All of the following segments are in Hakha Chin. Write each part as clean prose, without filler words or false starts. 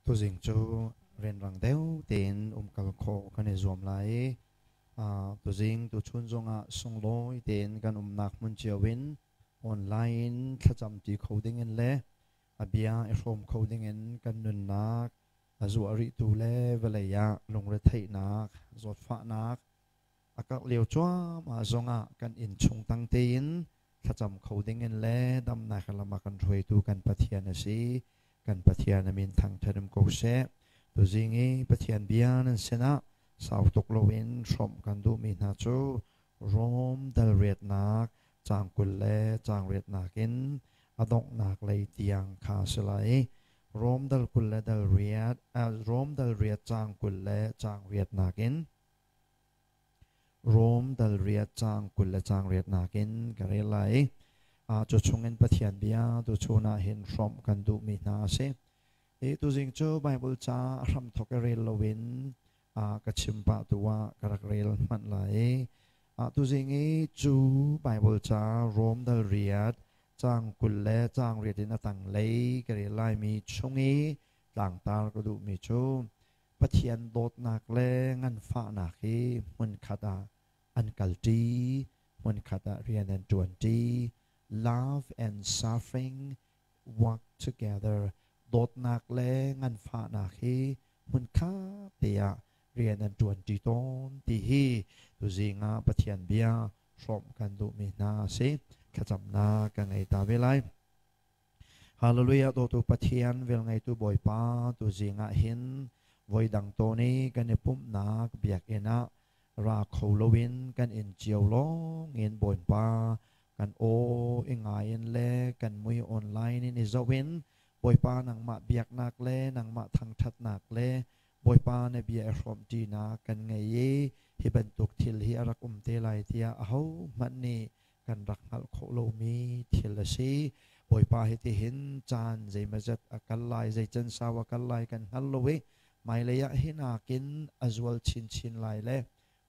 Tuzing cu rianrang deuh tein umkal khawh kan i zuam lai i tuzing tuchun zongah sunglawi tein kan umnak hmun cio in online in thlacam ṭi kho dingin le a bia i hrawm kho dingin kan nunnak a zuah rihtu le vawlei ah lungretheihnak, zawtfahnak a karh lio cuahmah zongah kan innchung tang tein thlacam kho dingin le damnak lam a kan hruaitu kan Pathian a si. Kan Pathian a min thangṭhat um ko seh. Tuzing i Pathian bia nan sinah sau tuk loin hrawmh kan duhmi hna cu Rom dal riatnak caang 20 le caang riatnak in a donghnak lei tiang kha a si lai. Rom dal 20 le dal riat, Rom dal riat caang 20 le caang riatnak in Rom dal riat caang 20 le caang riatnak in ka rel lai. Cu chungin Pathian bia tuchun ah hin hrawmh kan duhmi hna a si. Hi tuzing cu Bible ca a hramthok i rel loin ka chim pah tu ah ka rak rel hmanh lai. Tuzing i cu Bible ca Rom dal riat caang 20 le caang riat in a tanglei ka rel laimi chung i tlangtar ka duhmi cu Pathian dawtnak le nganfahnak hi hmunkhat ah an kalṭi, hmunkhat ah rian an ṭuanṭi. Love and suffering work together. Dawtnak le nganfahnak hi hmunkhat te ah rian an ṭuanṭi tawn ti hi tuzing ah Pathian bia hrawmh kan duhmi hna a si. Thlacamnak ka ngei ta ve lai. Hallelujah dawtu Pathian velngeitu Bawipa tuzing ah hin voidang tawn i kan i pumhnak biakinn ah ra kho loin kan inn cio lawng in Bawipa kan aw i ngai in le kan mui online in i zoh in Bawipa nangmah biaknak le nangmah thangṭhatnak le Bawipa na bia i hrawmṭinak kan ngei i hi bantuk thil hi a rak um te lai tiah ahohmanh nih kan rak hngalh khawh lomi thil a si. Bawipa hitihin caan zeimazat a kal lai, zei can sau a kal lai kan hngal lo i hmailei ah hi nakin a zual chinchin lai le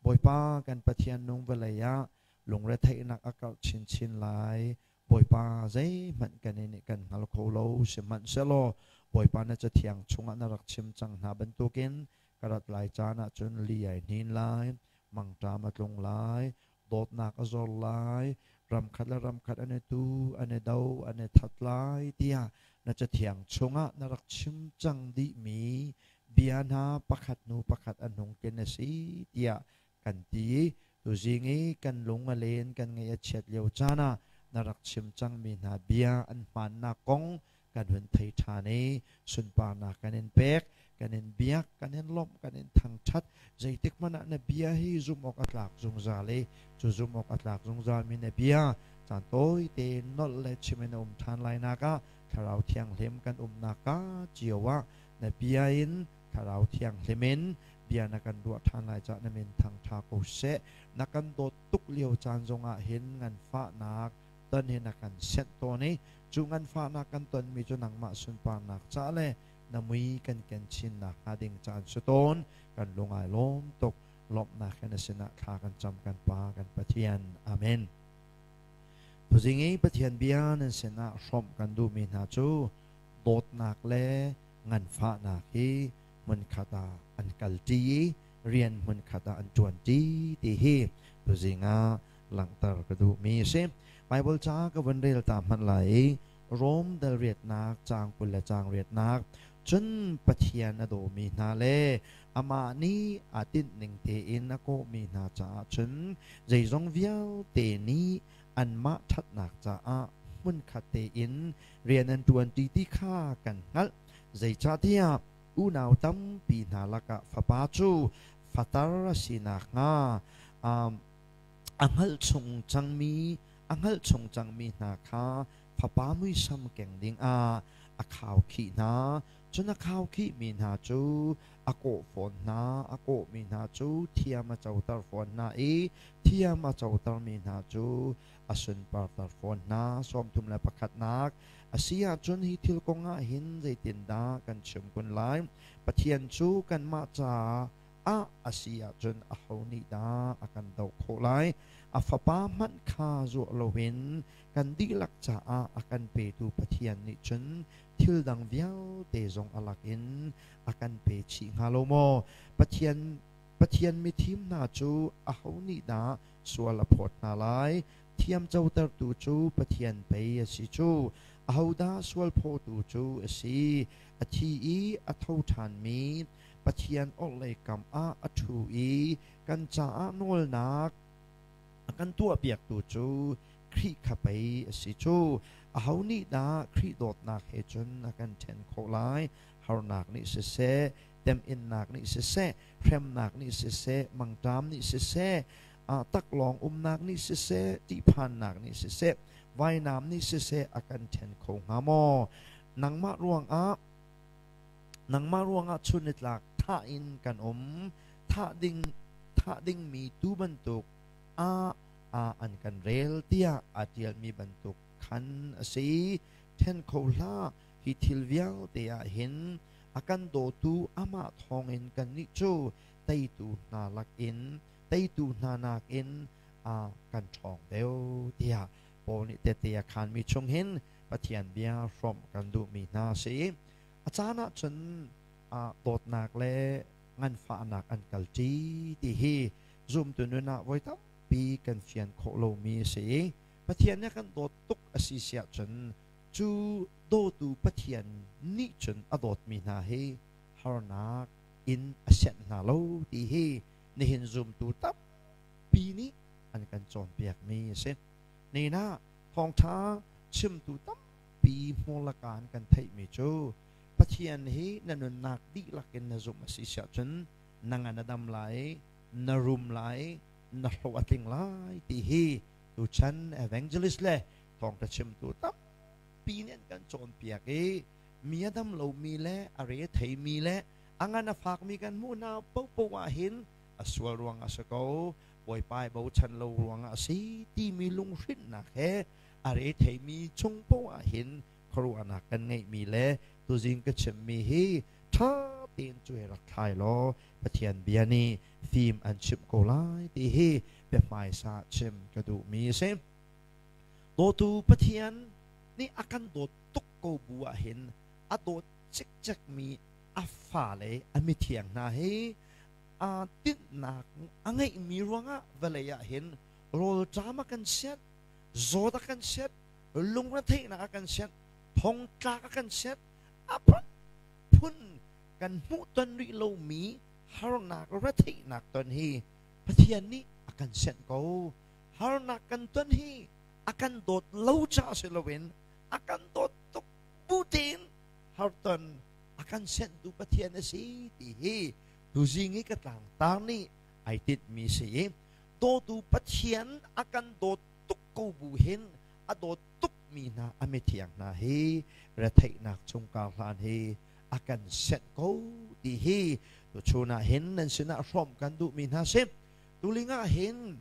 Bawipa kan Pathian nung vawlei ah lungretheihnak a karh chinchin lai. Bawipa zeihmanh kan in kan hngal kho lo sihmanhsehlaw Bawipa na cathiang chungah na rak chim cang hna bantukin ka rat lai caan ah cun li ai hnin lai, mangṭam a tlung lai, dawtnak a zor lai, ramkhat le ramkhat an i tu, an i do, an i that lai tiah na cathiang chungah na rak chim cang dihmi bia hna pakhat hnu pakhat an hung tlin a si tiah kan ti i tuzing i kan lung a len kan ngaih a chiat lio caan ah na rak chim cangmi hna bia an hmaannak kong kan hun thei ṭhan i sunparnak kan in pek, kan in biak, kan in lawmh, kan in thangṭhat. Zeitik hmanh ah na bia hi zumh awk a tlak zungzal i cu zumh awk a tlak zungzalmi na bia caan tawite nolh le chim in a um ṭhan lai nak ah Thlarau Thianghlim kan umnak ka cio ah na bia in Thlarau Thianghlim in bia na kan ruah ṭhan lai cah na min thangṭha ko seh. Na kan dawt tuk lio caan zongah hin nganfahnak ton hi na kan senh tawn i cu nganfahnak kan tonmi cu nangmah sunparnak ca le na mui kan ken chinnak hnga ding caan si tawn. Kan lung ai lawm tuk. Lawmhnak he na sinah thla kan cam, kan Pa, kan Pathian. Amen. Tuzing i Pathian bia nan sinah hrawmh kan duhmi hna cu dawtnak le nganfahnak hi hmunkhat ah an kalṭi i rian hmunkhat ah an ṭuanṭi ti hi tuzing ah langhter ka duhmi a si. Baibal ca ka vun rel ta hmanh lai i Rom dal riatnak caang 20 le caang riatnak cun Pathian a dawmi hna le amah nih aa tinh ning tein a kawhmi hna caah cun zeizong vialte nih anmah ṭhatnak caah hmunkhat tein rian an ṭuanṭi ti kha kan hngalh. Zeicahtiah unau tampi hna lakah fapa cu fatar a si nakhnga a hngalh chung cangmi a hngalh chung cangmi hna kha fapa muisam keng dingah a khaukhih hna. Cun a khaukhihmi hna cu a kawh fawn hna, a kawhmi hna cu thiam a coter fawn hna i thiam a cotermi hna cu a sunparter fawn hna. 31nak a si ahcun hi thil kong ah hin zeitindah kan chim kun lai? Pathian cu kanmah caah ah a si ahcun aho nih dah a kan doh khawh lai? A Fapa hmanh kha zuah loin kan dihlak caah a kan petu Pathian nih cun thil dang vialte zong a lakin a kan pe chih hnga lo maw? Pathian Pathian mithim hna cu aho nih dah sual a phawt hna lai? Thiamcotertu cu Pathian pei a si cu. Ahodah sualphawtu cu a si? A thi i a tho ṭhanmi Pathian orhlei kam ah a ṭhu i kan caah nawlnak a kan tuahpiaktu cu Khrih kha pei a si cu. Aho nih dah Khrih dawtnak he cun a kan ṭhen khawh lai? Harnak nih siseh, temhinnak nih siseh, hremnak nih siseh, mangṭam nih siseh, taklawng umnak nih siseh, ṭihphannak nih siseh, vainam nih siseh a kan ṭhen kho hnga maw? Nangmah ruangah nangmah ruangah chun nitlak thah in kan um, thah ding thah dingmi tuu bantuk ah an kan rel tiah aa ṭialmi bantuk khan a si. Ṭhen kho hlah, hi thil vialte ah hin a kan dawtu amah thawngin kannih cu teitu hna lakin teitu hna nakin a kan ṭhawng deuh tiah Paul nih tehte a khaanmi chung hin Pathian bia hrawmh kan duhmi hna a si. A caan ah cun dawtnak le nganfahnak an kalṭi ti hi zumtu nun ah voi tampi kan fian khawh lomi a si i Pathian nih a kan dawt tuk a si si ahcun cu dawtu Pathian nih cun a dawtmi hna hi harnak in a sianh hna lo ti hi nihin zumtu tampi nih an kan cawnpiakmi a si. Nihin ah thawngṭha chimtu tampi hmurlaka an kan theihmi cu Pathian hi na nunnak dihlak in na zumh a si siah cun na ngan a dam lai, na rum lai, na hlawh a tling lai ti hi tuchan evangelist le thawngṭha chimtu tampi nih an kan cawnpiak i mi a dam lomi le a re theimi le a ngan a fakmi kan hmuh hna paohpaoh ah hin a sual ruang a si ko, Bawipa i bochan lo ruangah a si timi lunghrinhnak he a re theimi chung paoh ah hin khuaruahnak kan ngeihmi le tuzing ka chimmi hi ṭha tein cuai rak thlai law Pathian bia nih fim an chimh ko lai ti hi biahmaisa chim ka duhmi a si. Dawtu Pathian nih a kan dawt tuk ko bu ah hin a dawt cikcekmi a fale a mithiang hna hi aa tinhnak a ngeihmi ruangah vawlei ah hin rawlṭam a kan sianh, zawt a kan sianh, lungretheihnak a kan sianh, thongtlak a kan sianh, a phunphun kan hmuhton rih lomi harnak retheihnak ton hi Pathian nih a kan sianh ko. Harnak kan ton hi a kan dawt lo caah si loin a kan dawt tuk bu tein harton a kan sianhtu Pathian a si ti hi tuzing i ka tlangtar nih ai tinhmi si i dawtu Pathian a kan dawt tuk ko bu hin a dawt tukmi hna a mithiang hna hi retheihnak chung kar hlan hi a kan senh ko ti hi tuchun ah hin nan sinah hrawmh kan duhmi hna si. Tuling ah hin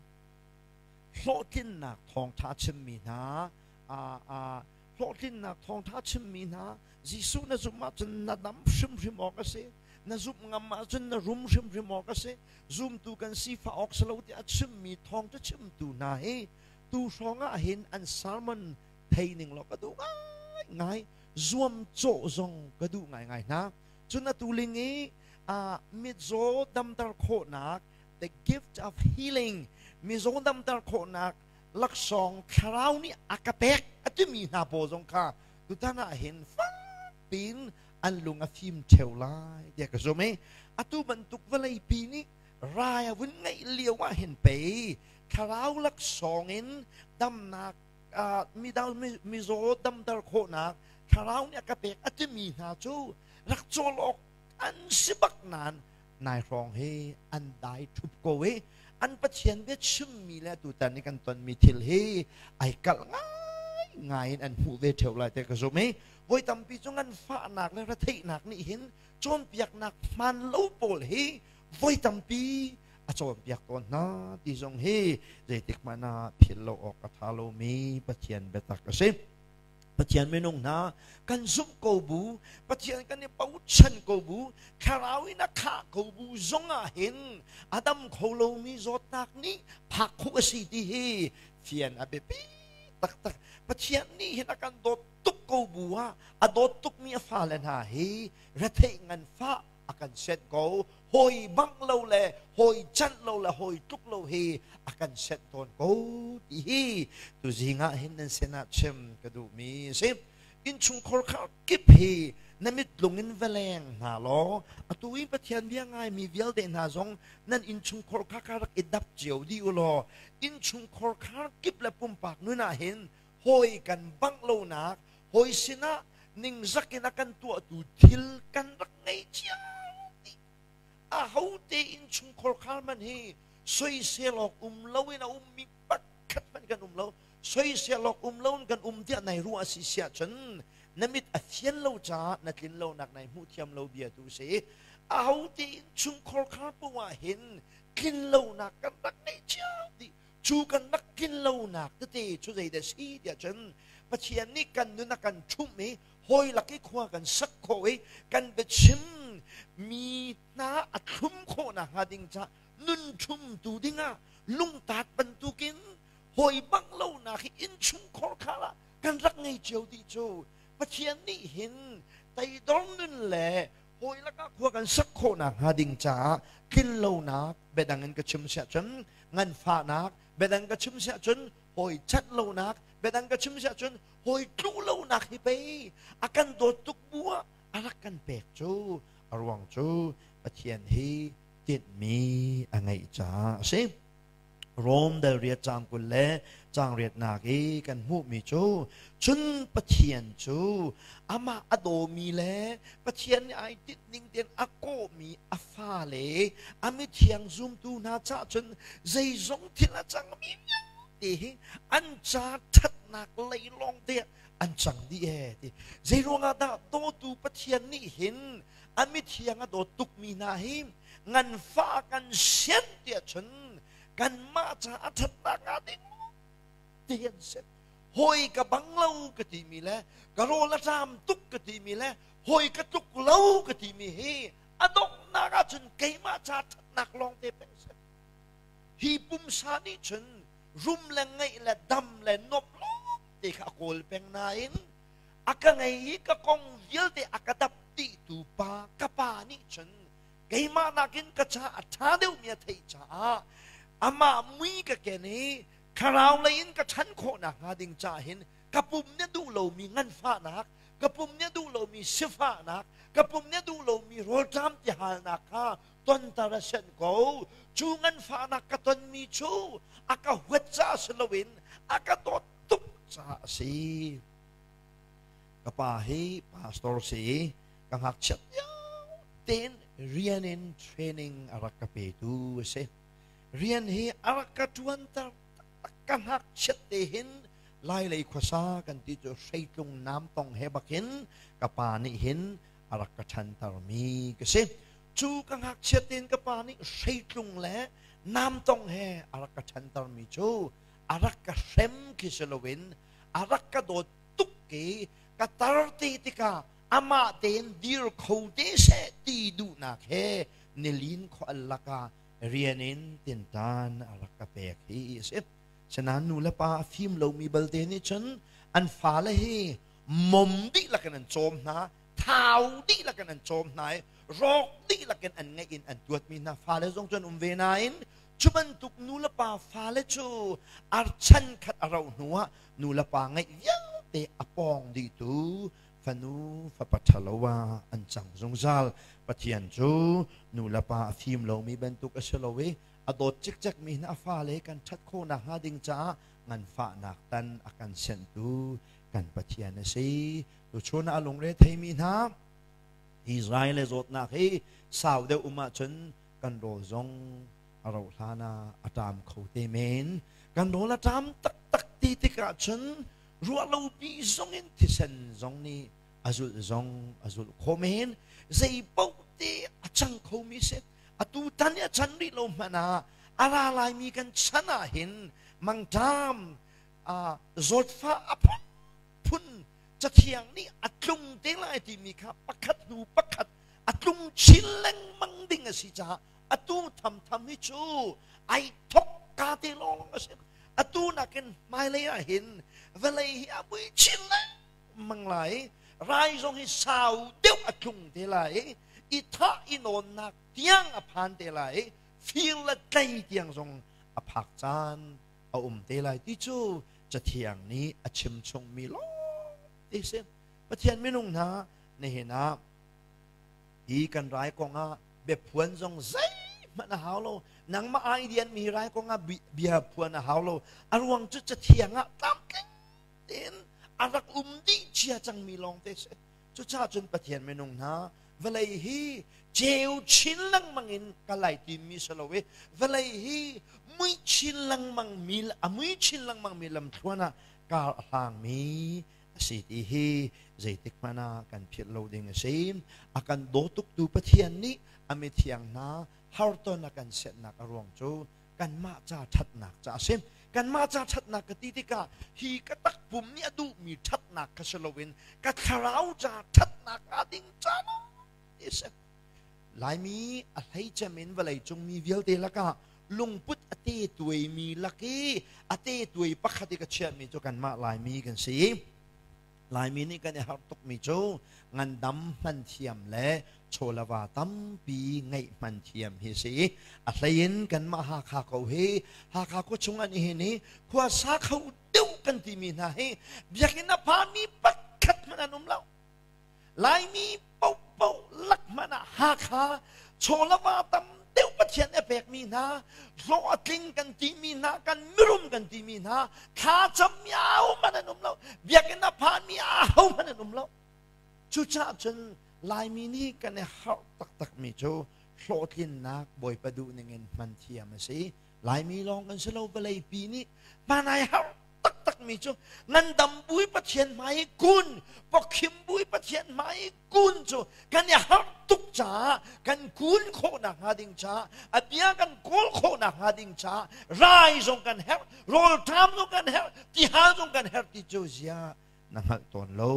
hlawhtlinnak thawngtha chimmi hna hlawhtlinnak thawngtha chimmi hna Jesuh na zumh ahcun na dam hrimhrim awk a si, na zumh ngam ahcun na rum hrimhrim awk a si, zumtu kan si fah awk si lo tiah a chimmi thawngtha chimtu hna hi tu hrawng ah hin an sermon thei ning law ka duh ngai ngai, zuam cawh zong ka duh ngai ngai hna. Cun atu ling i mitzaw damter khawhnak, the gift of healing, mizaw damter khawhnak laksawng thlarau nih a ka pek a timi hna pawl zong kha tutan ah hin fak piin an lung a fim ṭheo lai tiah ka zum i atu bantuk vawleipi nih rai a vun ngeih lio ah hin pei thlarau laksawng in damnak midang mizaw damter khawhnak thlarau nih a ka pek a timi hna cu rak cawl awk an si bak nain nai hrawng hi an dai ṭhup ko i an Pathian bia chimmi le tutan i kan tonmi thil hi ai kalh ngai ngai in an hmuh ve ṭheo lai te ka zum i voi tampi cu nganfahnak le retheihnak nih hin cawnpiaknak hmaan lo pawl hi voi tampi a cawnpiak tawn hna ti zong hi zeitik hmanh ah philh lo awk a ṭha lomi Pathian biatak a si. Pathian minung hna kan zumh ko bu, Pathian kan i bochan ko bu, thlarau in a khah ko bu zongah hin a dam kho lomi zawtnak nih phak khawh a si ti hi fian a biapi taktak. Pathian nih hin a kan dawt tuk ko bu ah a dawt tukmi a fale hna hi retheih nganfah a kan senh ko. Hawi bangh lo le hawi canh lo le hawi tluk lo hi a kan senh tawn ko ti hi tuzing ah hin nan sinah chim ka duhmi a si. Innchungkhar khar kip hi na mit lung in va leng hna law atu i Pathian bia ngaimi vialte hna zong nan innchungkhar kha kha rak i dap cio dih u law innchungkhar khar kip le pumpak nun ah hin hawi kan bangh lonak, hawi sinah ningzak in a kan tuahtu thil kan rak ngei cio dih. Ahote innchungkhar khar man hi soisel awk um loin a ummi pakhat hmanh kan um lo. Soisel awk um loin kan um tiah nai ruah a si siah cun na mit a fian lo caah na tlin lonak nai hmuh thiam lo bia tu si. Ahote innchungkhar khar poah hin tlin lonak kan rak ngei cio dih. Cu kan rak tlin lonak tete cu zeidah si tiah cun Pathian nih kan nun a kan ṭhumh i hawi lak i khua kan sak khawh i kan biachim mi hna a thlum khawh nakhnga ding caah nun ṭhumtu dingah lungtaat bantukin hawi bang lonak hi innchungkhar khar ah kan rak ngei cio dih cu. Pathian nih hin teidor nun le hawi lakah khua kan sak khawh nakhnga ding caah tlinlonak, biadang in ka chim siah cun nganfahnak, biadang ka chim siah cun hawi cat lonak, biadang ka chim siah cun hawi tluh lonak hi pei a kan dawt tuk bu ah a rak kan pek cu. A ruang cu Pathian hi tinhmi a ngeih caah a si. Rom dal riat caang 20 le caang riatnak i kan hmuhmi cu cun Pathian cu amah a dawmi le Pathian nih ai tinh ning tein a kawhmi a fale a mithiang zumtu hna caah cun zeizong thil a cangmi vialte hi an ca ṭhatnak lei lawng te an cang dih ee ti. Zeiruangah dah dawtu Pathian nih hin a mithiang a dawt tukmi hna hi nganfah kan sian tiah cun kanmah ca a ṭhatnak hnga ding ti an si. Hawi ka bang lo ka timi le ka rawl a ṭam tuk ka timi le hawi ka tluk lo ka timi hi a donghnak ahcun keimah ca ṭhatnak lawng te peng si. Hi pumsa nih cun rum le ngeih le dam le nuamh lawng te kha a kawl peng nain a ka ngei i ka kong vialte a ka dap dihtu pa ka pa nih cun keimah nakin ka ca a ṭha deuhmi a theih caah amah mui ka ken i thlarau lei in ka ṭhan khawh nakhnga ding caah hin ka pum nih a duh lomi nganfahnak, ka pum nih a duh lomi sifahnak, ka pum nih a duh lomi rawlṭam tihalnak kha tonter a sianh ko. Cu nganfahnak ka tonmi cu a ka huat caah si loin a ka dawt tuk caah a si. Ka pa hi pastor si i ka ngakchiat lio tein rian in training a rak ka petu a si. Rian hi a rak ka ṭuanter taktak. Ka ngakchiat te hin Lailei khuasa kan ti cu hreitlung namtong he bakin ka pa nih hin a rak ka ṭhantermi ka si. Cu ka ngakchiat tein ka pa nih hreitlung le namtong he a rak ka ṭhantermi cu a rak ka hrem khi si loin a rak ka dawt tuk i ka tar te tikah amah tein dir kho te seh ti duhnak he nilin khua al lakah rian in tinṭan a rak ka pek hi a si. Sinain nu le pa a fim lomi balte nih cun an fale hi mom dihlak in an cawm hna, thau dihlak in an cawm hna i rawk dihlak in an ngeih in an tuatmi hna fale zong cu an um ve nain cu bantuk nu le pa fale cu ar chan khat a rauh hnuah nu le pa ngeih vialte a pawng dihtu fanu fapa ṭhalo ah an cang zungzal. Pathian cu nu le pa a fim lomi bantuk a si lo i a dawt cikcekmi hna a fale kan ṭhat khawh nakhnga ding caah nganfahnak tan a kan senhtu kan Pathian a si. Tuchun ah a lungre theimi hna Israel le zawtnak hi sau deuh um ahcun kan rawl zong a rauh hlan ah a ṭam kho te men. Kan rawl a ṭam taktak ti tikah cun ruahlopi zong in thisen zong nih a zulh zong a zulh khawh men. Zei paoh te a cang khomi si. Atu tan i a can rih lo hmanh ah a ra laimi kan chan ah hin mangṭam, zawtfah a phunphun Cathiang nih a tlung te lai timi kha pakhat hnu pakhat a tlung chin lengmang ding a si caah atu thamtham hi cu ai thok ka te lawng a si. Atu nakin hmailei ah hin vawlei hi a mui chin lengmang lai. Rai zong hi sau deuh a tlung te lai. I thah i nawnnak tiang a phan te lai. Fir le tlei tiang zong a phak caan a um te lai ti cu Cathiang nih a chim chungmi lawng te si. Pathian minung hna, nihin ah hi kan rai kong ah biaphuan zong zeihmanh a hau lo. Nangmah ai dianmi rai kong ah bia phuan a hau lo. A ruang cu Cathiang ah tlamtling tein a rak um dih cia cangmi lawng te si. Cucaah cun Pathian minung hna, vawlei hi ceu chin lengmang in ka lai timi si lo i vawlei hi mui chin lengmang mi a mui chin lengmang mi lamthluan ah kar a hlangmi a si ti hi zeitik hmanh ah kan philh lo ding a si. A kan daw tuktu Pathian nih a mithiang hna harton a kan setnak a ruang cu kanmah ca ṭhatnak ca a si. Kanmah ca ṭhatnak ka ti tikah hi ka takpum nih a duhmi ṭhatnak kha si loin ka thlarau ca ṭhatnak hnga ding ca ti a si. Laimi a hleicem in vawleicung mi vialte lakah lungput a te tuaimi lak i a te tuai pakhat i ka chiahmi cu kanmah Laimi kan si. Laimi nih kan i harh tukmi cu ngandam hman thiam le chawlava tampi ngeih hman thiam hi si. A hlei in kanmah Hakha ko hi Hakha khua chung an hin i khua sa kho deuh kan timi hna hi biakinn a phami pakhat hmanh an um lo. Laimi paohpaoh lak hmanh ah Hakha chawlava tam deuh Pathian a pekmi hna, hlawh a tling kan timi hna, kan mirum kan timi hna, thlacammi ahohmanh an um lo, biakinn a phanmi ahohmanh an um lo. Cucaah cun Laimi nih kan i harh taktakmi cu hlawhtlinnak Bawipa duh ningin hman thiam a si. Laimi lawng kan si lo, vawleipi nih hman ai harh taktakmi cu ngandam bui Pathian hmai i kun, pawkhim bui Pathian hmai i kun cu kan i harh tuk caah kan kun khawhnak hnga ding caah a bia kan kawl khawhnak hnga ding caah rai zong kan herh, rawlṭam zong kan herh, tihal zong kan herh ti cu zia na hngalh tawn lo.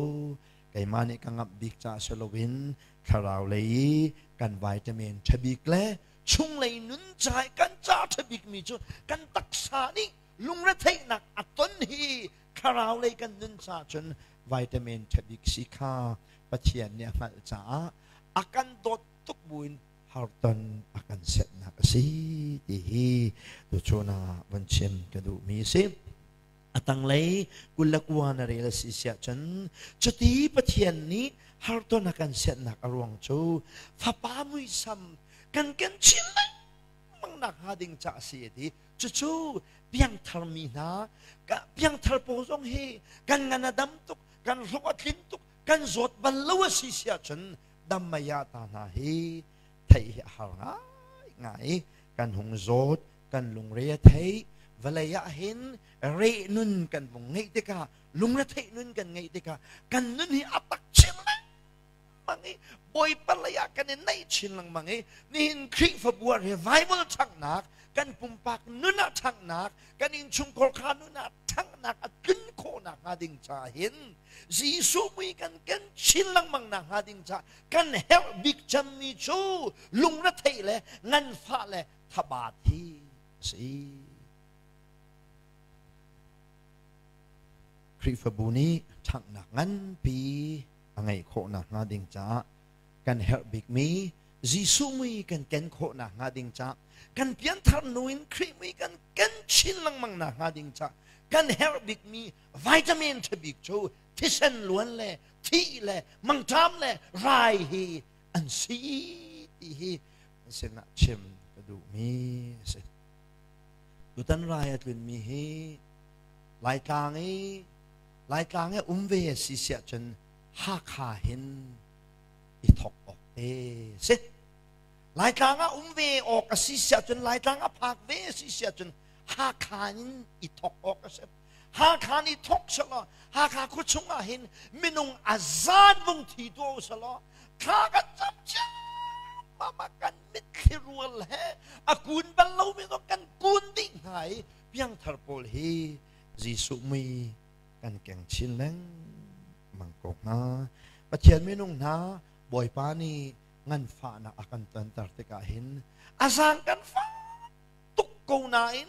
Keimah nih ka ngamh bik caah si loin thlarau lei i kan vitamin ṭha bik le chunglei nun ca i kan ca ṭha bikmi cu kan taksa nih lungretheihnak a ton hi thlarau lei kan nun caah cun vitamin ṭha bik si kha Pathian nih a hngalh caah a kan dawt tuk buin harton a kan setnak a si ti hi tuchun ah van chim ka duhmi a si. A tanglei 29 na rel a si siah cun cuti Pathian nih harton a kan setnak a ruang cu fapa muisam kan ken chin lengmang nak hnga ding ca a si a ti. Cucu piangthar mi hna piangthar pawl zong hi kan ngan a dam tuk, kan hlawh a tlin tuk, kan zawt bal lo a si si ahcun dammaya ta hna hi theih hi a har ngai ngai. Kan hung zawt, kan lungre a thei, vawlei ah hin reh nun kan vung ngeih tikah, lungre theih nun kan ngeih tikah kan nun hi a tak chin lengmang i Bawipa lei ah kan i naih chin lengmang i nihin Khrihfabu ah revival ṭhanghnak, kan pumpak nun ah ṭhanghnak, kan innchungkhar kha nun ah ṭhanghnak a tlun khawhnak hnga ding caah hin Jesuh mui kan ken chin lengmang nak hnga ding caah kan herh bik cemmi cu lungretheih le nganfah le thabat hi a si. Khrihfabu nih ṭhanghnak nganpi a ngeih khawh nakhnga ding caah kan herh bikmi Jesuh mui kan ken khawh nakhnga ding caah kan pianthar hnu in Khrih mui kan ken chin lengmang nakhnga ding caah kan herh bikmi vitamin ṭha bik cu thisen luan le thih le mangṭam le rai hi an si ti hi sinah chim ka duhmi a si. Tutan rai a tlunmi hi Laitlang i Laitlang i um ve a si siah cun Hakha hin i thok awk te si. Laitlang ah um ve awk a si siah cun Laitlang a phak ve a si siah cun Hakha in i thok awk a si. Hakha nih thok selaw Hakha khua chung ah hin minung a zan vung thi tuah u selaw thla kan cam ciammam ah kan mitthli rual he a kun bal lomi zong kan kun dih hna i piangthar pawl hi Jesuh mui kan keng chin lengmang. lengmang ko hnga. Pathian minung hna, Bawipa nih nganfahnak a kan tonter tikah hin a zaang kan fah tuk ko nain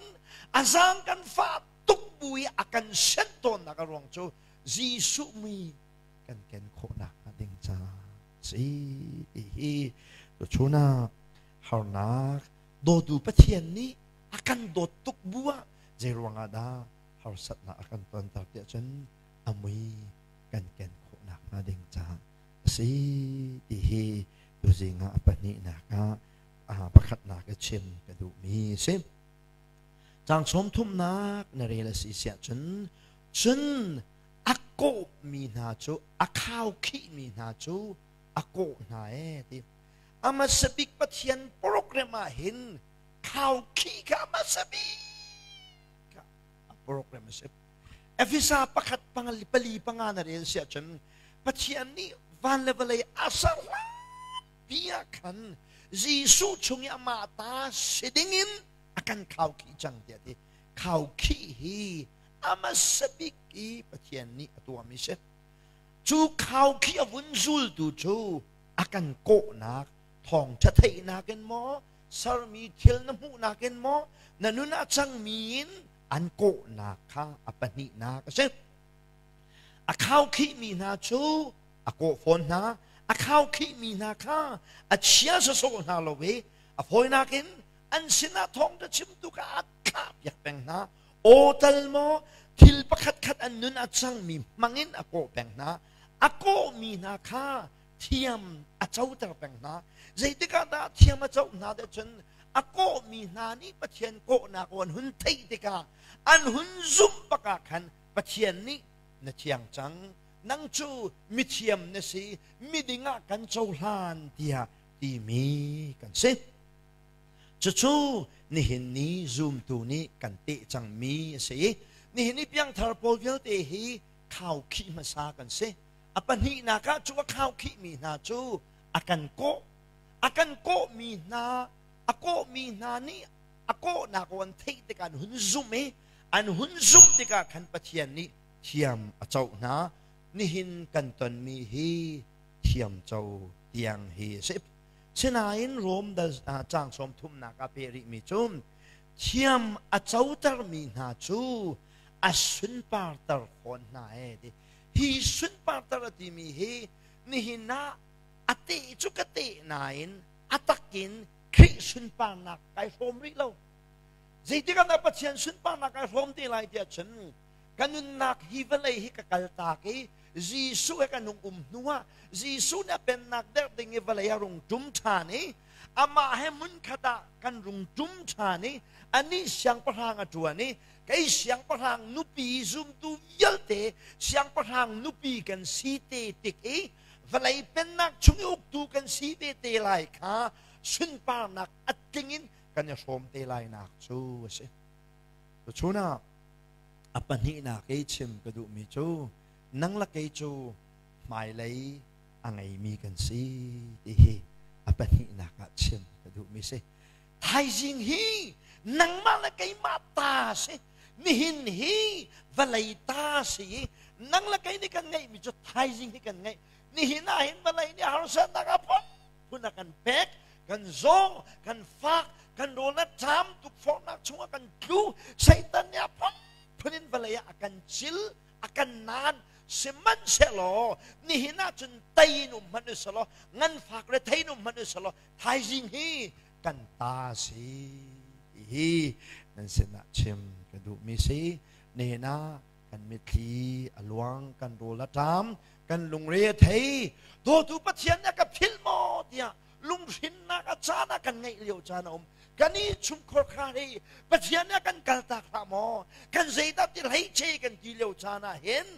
a zaang kan fah tuk bu i a kan senh tawnnak a ruang cu Jesuh mui kan ken khawhnak hnga ding caah si ti hi tuchun ah harnak dawtu Pathian nih a kan dawt tuk bu ah zei ruangah dah harsatnak a kan tonter tiah cun a mui kan ken khawhnak hnga ding caah a si ti hi tuzing ah a pahnihnak ah pakhatnak i chim ka duhmi a si. Caang sawmthumnak na rel a si siah cun cun a kawhmi hna cu a khaukhihmi hna cu a kawh hna ee ti. A hmasa bik Pathian program ah hin khaukhih kha a hmasa bik a program a si. Efesa pakhat pangali pali panga na rel siah cun Pathian nih van le vawlei a ser hlanpi ah khan Jesuh chung i amah ta si dingin a kan khaukhih cang tiah ti. Khaukhih hi a hmasa bik i Pathian nih a tuahmi si. Cu khaukhih a vun zultu cu a kan kawhnak thawngṭha theihnak in maw sermi thil na hmuhnak in maw na nun ah cangmi in an kawhnak kha a pahnihnak a si. A khaukhihmi hna cu a kawh fawn hna. A khaukhihmi hna kha a chia sawsawh hna lo i a fawinak in an sinah thawngṭha chimtu kha a thlahpiak peng hna. Aw tal maw thil pakhatkhat an nun a cangmi hmangin a kawh peng hna. A kawhmi hna kha thiam a coter peng hna. Zeitik ah dah thiam a co hna te cun a kawhmi hna nih Pathian kawhnak an hun theih tikah an hun zumh bak ah khan Pathian nih na thiang cang, nang cu mithiam na si, miding ah kan cohlan tiah timi kan si. Cucu nihin ni zumtu nih kan teh cangmi a si i nihin ni piangthar pawl vialte hi khaukhih hmasa kan si. A pahnihnak ah cu a khaukhihmi hna cu a kan kawh. A kan kawhmi hna, a kawhmi hna nih a kawhnak aw an theih tikah an hun zumh i an hun zumh tikah khan Pathian nih thiam a coh hna. Nihin kan tonmi hi thiam co tiang hi a si. Sinain Rom dal caang sawm thumnak ah peh rihmi cu thiam a cotermi hna cu a sunparter fawn hna ee ti. Hi sunparter a timi hi nihin ah a teh cu ka teh nain a takin Khrih sunparnak kai hrawm rih lo. Zeitik ah dah Pathian sunparnak kai hrawm te lai tiah cun ka nunnak hi vawlei hi ka kaltak i Jesuh he kan hung um hnu ah Jesuh nih a pennak derh ding i vawlei a rung ṭum ṭhan i amah he hmunkhat ah kan rung ṭum ṭhan i anih siangpahrang a ṭuan i kei siangpahrang nupi zumtu vialte siangpahrang nupi kan si te tik i vawlei pennak chung i uktu kan si ve te lai kha sunparnak a tling in kan i hrawm te lainak cu a si. Tuchun ah a pahnihnak i chim ka duhmi cu nang le kei cu hmailei a ngeimi kan si ti hi a pahnihnak ah chim ka duhmi si. Thaizing hi nangmah le keimah ta si. Nihin hi vawlei ta si i nang le kei nih kan ngeihmi cu thaizing hi kan ngeih. Nihin ah hin vawlei nih harsatnak a phunphun a kan pek. Kan zawng, kan fak, kan rawl a ṭam, tukforhnak chungah kan tlu. Satan nih a phunphun in vawlei ah a kan cil, a kan naan. Sihmanhsehlaw nihin ah cun tei in um hmanh usalaw, nganfak rethei in um hmanh usalaw, thaizing hi kan ta si hi nan sinah chim ka duhmi si. Nihin ah kan mitthli a luang, kan rawl a ṭam, kan lungre a thei. Dawtu Pathian nih a ka philh maw tiah lunghrinnak a caan ah kan ngeih lio caan a um. Kan i chungkhar kha hi Pathian nih a kan kaltak hlah maw? Kan zeidah ti hleice kan ti lio caan ah hin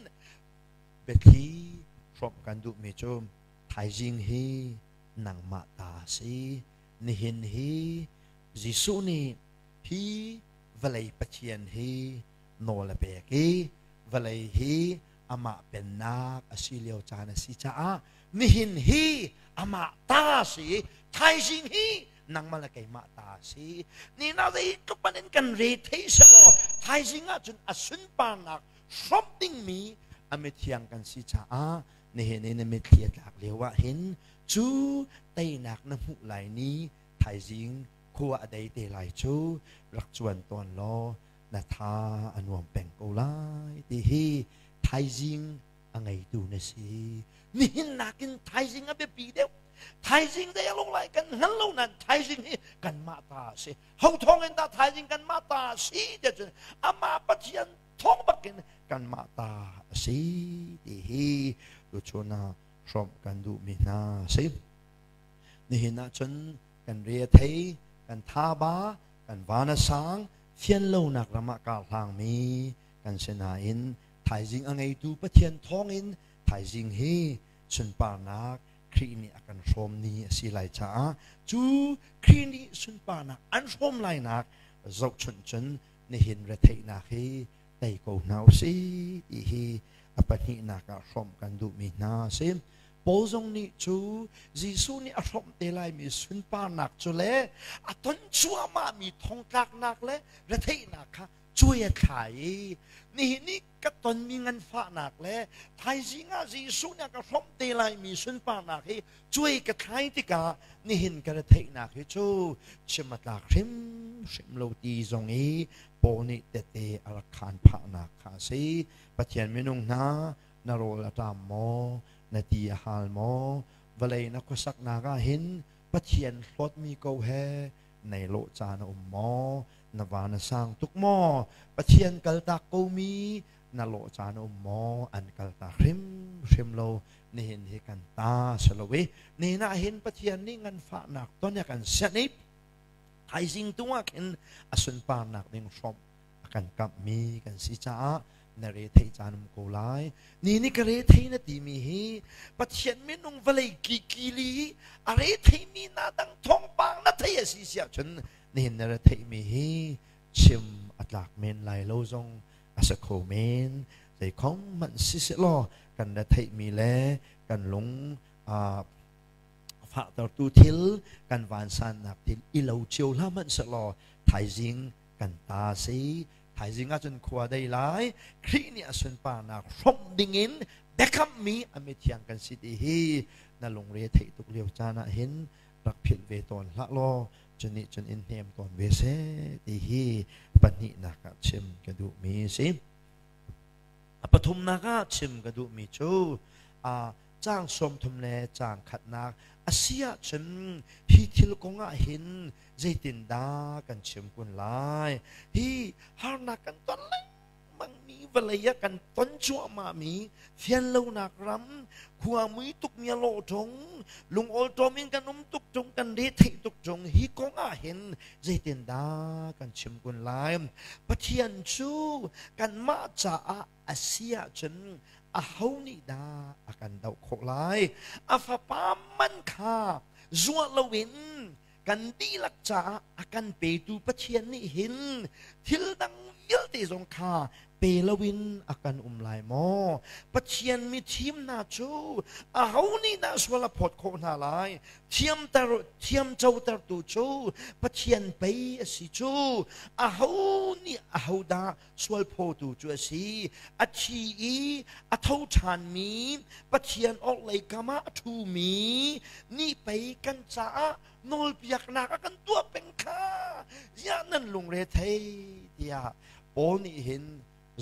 biathli hrawmh kan duhmi cu thaizing hi nangmah ta si. Nihin hi Jesuh nih hi vawlei Pathian hi nawl a pek i vawlei hi amah pennak a si lio caan a si caah nihin hi amah ta si i thaizing hi nangmah le keimah ta si. Ni na zeitluk in kan re thei selaw thaizing ah cun a sunparnak hrawmh dingmi A mithiang kan si caah nihin i na mitthli a tlak lio ah hin cu teinak na hmuh lai ni thaizing khua a dei te lai cu rak cuan tawn law na tha a nuam peng ko lai ti hi thaizing a ngeitu na si. Nihin nakin thaizing a biapi deuh. Thaizing dei a lung lai kan hngal lo nain thaizing hi kanmah ta a si. Ho thawng in dah thaizing kanmah ta a si tiah cun amah Pathian thawng bakin kanmah ta a si ti hi tuchun ah hrawmh kan duhmi hna a si. Nihin ah cun kan re a thei, kan thaba, kan van a sang, fian lonak ram ah kar hlangmi kan si nain thaizing a ngeitu Pathian thawngin thaizing hi sunparnak Khrih nih a kan hrawm ni a si lai caah cu Khrih nih sunparnak an hrawm lainak zohchunh cun nihin retheihnak hi tei ko hna usih ti hi a pahnihnak ah hrawmh kan duhmi hna a si. Paul zong nih cu Jesuh nih a hrawmh te laimi sunparnak cu le a ton cuahmahmi thongtlaknak le retheihnak kha cuai a thla i nihin i ka tonmi nganfahnak le thaizing ah Jesuh nih a ka hrawmh te laimi sunparnak hi cuai ka thlai tikah nihin ka retheihnak hi cu chim a tlak hrimhrim lo ti zong i Paul nih tete a rak khaan phahnak kha a si. Pathian minung hna na rawl a ṭam maw? Na ti a hal maw? Vawlei na khuasaknak ah hin Pathian hlawtmi ko he nei lawh caan a um maw? Na va na sang tuk maw? Pathian kaltak komi na lawh caan a um maw? An kaltak hrimhrim lo. Nihin hi kan ta si lo i nihin ah hin Pathian nih nganfahnak ton a kan sianh i thaizing tu ah khin a sunparnak ding hrawmh a kan kamhmi kan si caah na re thei caan um ko lai. Ni ni ka re thei na timi hi Pathian minung vawlei kikili a re theimi na dang thawngpang na thei a si siah cun nihin na re theihmi hi chim a tlak men lai lo zong a si kho men. Zeikhom hmanh si selaw kan re theihmi le kan lung fahtertu thil kan vansannak thil i lo cio hlah hmanh selaw thaizing kan ta si. Thaizing ahcun khua dei lai Khrih nih a sunparnak hrawmh dingin biakammi a mithiang kan si ti hi na lungre theih tuk lio caan ah hin rak philh ve tawn hlah law cunih cun in hnem tawn ve seh ti hi pahnihnak ah chim ka duhmi si. A pathumnak ah chim ka duhmi cu caang 30 le caang khatnak a si ahcun hi thil kong ah hin zeitindah kan chim kun lai? Hi harnak kan ton lengmangmi vawlei ah kan ton cuahmahmi fianlonak ram khua mui tuk mi a lawh ṭung, lungawlṭawm in kan um tuk ṭung, kan retheih tuk ṭung, hi kong ah hin zeitindah kan chim kun lai? Pathian cu kanmah caah a si ahcun aho nih dah a kan doh khawh lai? A fapa man kha zuah loin kan dihlak caah a kan petu Pathian nih hin thil dang vialte zong kha pe loin a kan um lai maw? Pathian mithim hna cu aho nih dah sual a phawt khawh hna lai? Thiamter thiamcotertu cu Pathian pei a si cu. Aho nih aho dah sual phawtu cu a si? A thi i a tho ṭhanmi Pathian orhlei kam ah a ṭhumi nih pei kan caah nawlpiaknak a kan tuah peng kha. Ziah nan lungre thei tiah Paul nih hin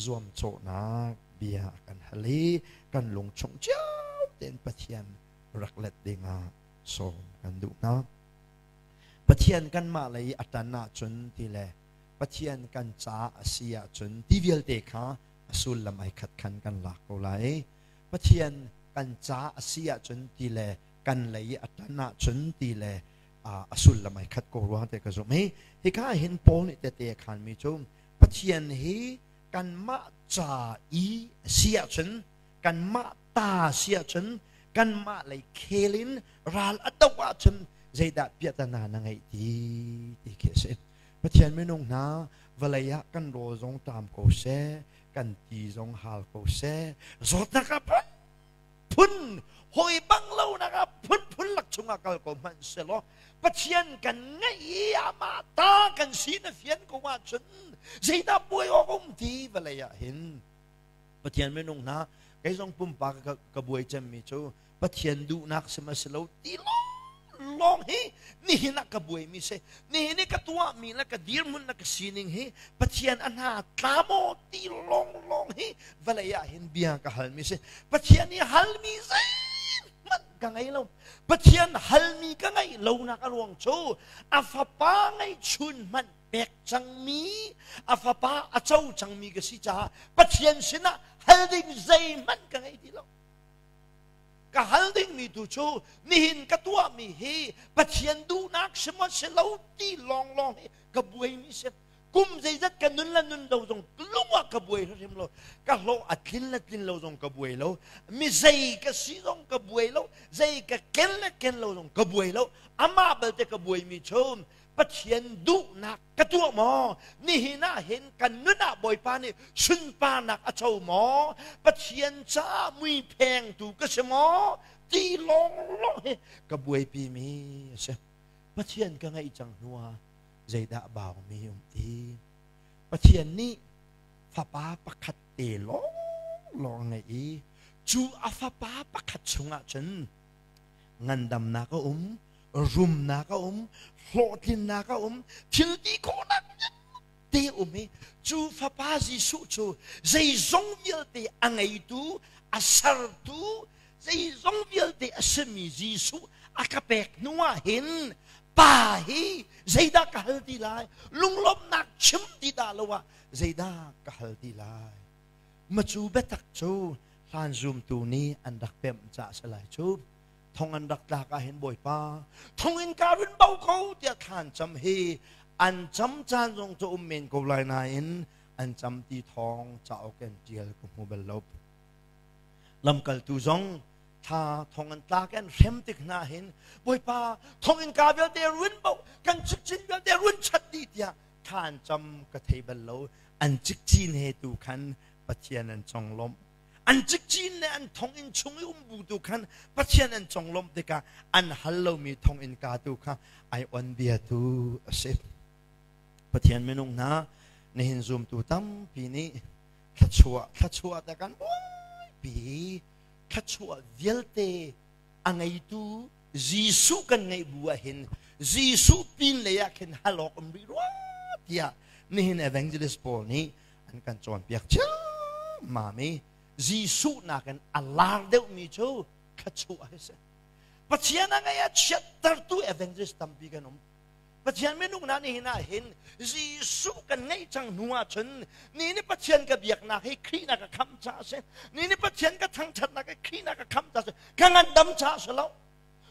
zuamcawhnak bia a kan hal i kan lungchung cio tein Pathian rak let dingah sawm kan duh hna. Pathian kanmah lei a ṭan ahcun ti le Pathian kan ca a si ahcun ti vialte kha a sullam ai khat khan kan lak ko lai. Pathian kan ca a si ahcun ti le kan lei i a ṭan ahcun ti le a sullam ai khat ko ruang te ka zumh. Hi hika hin Paul nih tete a khanmi cu Pathian hi kanmah ca i a si ahcun, kanmah ta a si ahcun, kanmah lei khel in ral a doh ahcun zeidah piahtana na ngeih ti ti khi a si. Pathian minung hna, vawlei ah kan rawl zong ṭam ko seh, kan ti zong hal ko seh, zawtnak ah phun hawi bang lonak ah phunphun lak chungah kal ko hmanh selaw Pathian kan ngeih i amah ta kan si na fian ko ahcun zeidah buai awk um ti vawlei ah hin. Pathian minung hna, Kei zong pumpak ka buai cemmi cu Pathian duhnak si ma si lo ti lawng hi nihin ah ka buaimi si. Nihin i ka tuahmi le ka dirhmun le ka sining hi Pathian a hna tla maw ti lawng lawng hi vawlei ah hin bia ka halmi si. Pathian i halmi zeihmanh ka ngei lo. Pathian halmi ka ngeih lonak a ruang cu a fapa ngeihchun hmanh pek cangmi, a fapa a co cangmi ka si caah Pathian sinah hal ding zeihmanh ka ngei ti lo. Ka hal dingmi tu cu nihin ka tuahmi hi Pathian duhnak si maw si lo ti lawnglawng hi ka buaimi si. Kum zeizat ka nun le nun lo zong lung ah ka buai hrim lo. Ka hlawh a tlin le tlin lo zong ka buai lo. Mi zei ka si zong ka buai lo. Zei ka ken le ken lo zong ka buai lo. Amah belte ka buaimi cu Pathian duhnak ka tuah maw? Nihin ah hin kan nun ah Bawipa nih sunparnak a co maw? Pathian caah mui phengtu ka si maw? Ti lawnglawng hi ka buaipimi a si. Pathian ka ngeih cang hnu ah zeidah baumi um ti? Pathian nih fapa pakhat te lawnglawng ngeih i cu a fapa pakhat chungah cun ngandamnak a um, rumnak a um, hlawhtlinnak a um, thil ti khawhnak te um i cu fapa Jesuh cu zeizong vialte a ngeitu, a sertu, zeizong vialte a simi Jesuh a ka pek hnu ah hin pa hi zeidah ka hal ti lai? Lunglawmhnak chim ti dah lo ah zeidah ka hal ti lai? Macu biatak cu hlan zumtu nih an rak pemh ca a si lai cu. Thong an rak tlak ah hin Bawipa thong in ka run bo ko tiah thlan cam hi an cam caan zong cu um men ko lai nain an cam ti thawng cauk in tial ka hmu bal lo. Lamkaltu zong thla thong an tlak an hrem tik hna hin Bawipa thong in ka vialte run bo kan cikcin vialte run chat dih tiah thla an cam ka thei bal lo. An cikcin he tu khan Pathian an conglawmh. An cikcin le an thonginn chung i um bu tu khan Pathian an conglawmh tikah an hal lomi thonginn ka tu kha ai on bia tu a si. Pathian minung hna nihin zumtu tampi nih thluachuah thluachuah te kan buaipi. Thluachuah vialte a ngeitu Jesuh kan ngeih bu ah hin Jesuh pin lei ah khin hal awk um rih rua tiah nihin evangelist pawl nih an kan cawnpiak ciammam i Jesuh nakin a lar deuhmi cu thluachuah hi si. Pathian a ngei a chiattertu evangelist tampi kan um. Pathian minung hna nihin ah hin Jesuh kan ngeih cang hnu ah cun ni ni Pathian ka biaknak hi Khrih na ka khamh caah a si. Ni ni Pathian ka thangṭhatnak hi Khrih na ka khamh caah a si. Ka ngandam caah a si lo.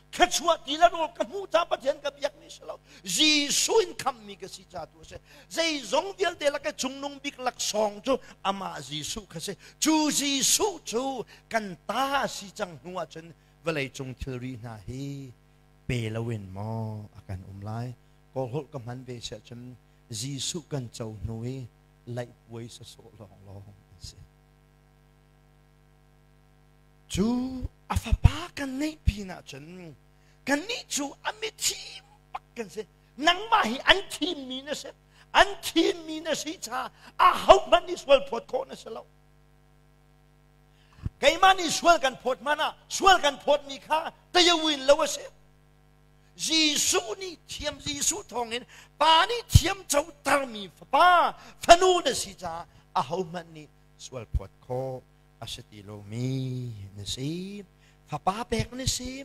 Thluachuah ti le rawl ka hmuh caah Pathian ka biakmi si lo. Jesuh in khamhmi ka si caah tu a si. Zeizong vialte lak i cungnung bik laksawng cu amah Jesuh kha si. Cu Jesuh cu kan ta a si cang hnu ah cun vawleicung thilri hna hi pe loin maw a kan um lai? Kawlholh ka hman ve siah cun Jesuh kan co hnu i laihpuai sawsawh lawnglawng an si. Cu a fapa kan neih pin ah cun kannih cu a mithim bak kan si. Nangmah hi an thimmi na si. An thimmi na si caah ahohmanh nih sual phawt khawh na si lo. Keimah nih sual kan phawt hmanh ah sual kan phawtmi kha tayawin lo a si. Jesuh nih thiam Jesuh thawngin Pa nih thiam cotermi fapa fanu na si caah ahohmanh nih sual phawt khawh a si ti lomi na si. Fapa pek na si,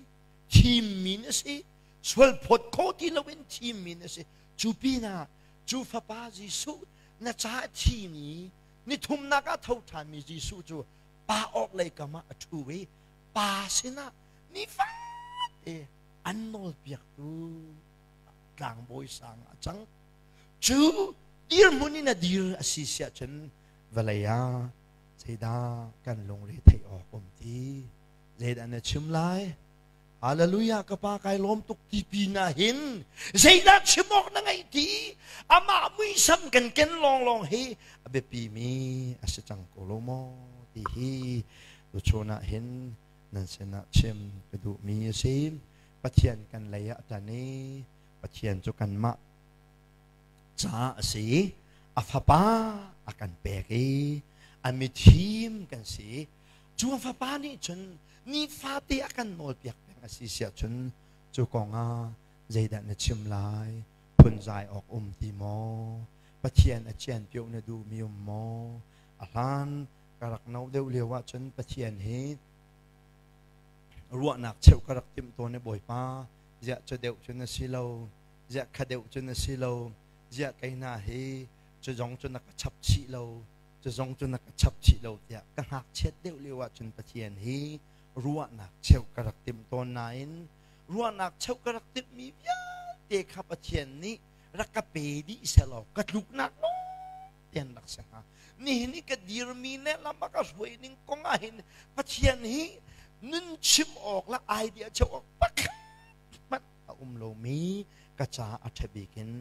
thimmi na si, sual phawt khawh ti loin thimmi na si. Cu pinah cu fapa Jesuh na caah thimi Nithumnak ah tho ṭhanmi Jesuh cu pa awk lei kam ah a ṭhu i pa sinah nifate an nawlpiaktu tlangbawi sang a cang. Cu dirhmun in a dir a si siah cun vawlei ah zeidah kan lungre theih awk um ti? Zeidah na chim lai? Hallelujah ka pa kai lawm tuk ti pin ah hin zeidah chim awk na ngeih ti? Amah muisam kan ken lawnglawng hi a biapi mi a si cang ko lo maw ti hi tuchun ah hin nan sinah chim ka duh mi a si. Pathian kan lei ah tan i Pathian cu kanmah caah a si. A fapa a kan pek i a mithim kan si. Cu a fapa nih cun nifate a kan nawlpiak peng a si siah cun cu kong ah zeidah na chim lai? Phunzai awk um ti maw? Pathian a cianpioh na duhmi um maw? A hlan ka rak no deuh lio ahcun Pathian hi ruahnak cheuh ka rak timh tawn i Bawipa ziah cu deuh cu na si lo ziah kha deuh cu na si lo ziah kei hna hi cu zong cu na ka chap chih lo cu zong cu na ka chap chih lo tiah ka ngakchiat deuh lio ahcun Pathian hi ruahnak cheuh ka rak timh tawn nain ruahnak cheuh ka rak timhmi vialte kha Pathian nih rak ka pe dih selaw ka tluknak tian rak si hnga. Nihin i ka dirmi le lam a ka hruai ning kong ah hin Pathian hi nun chim awk le idea cheuh awk pakhat hmanh a um lomi ka ca a ṭha bik in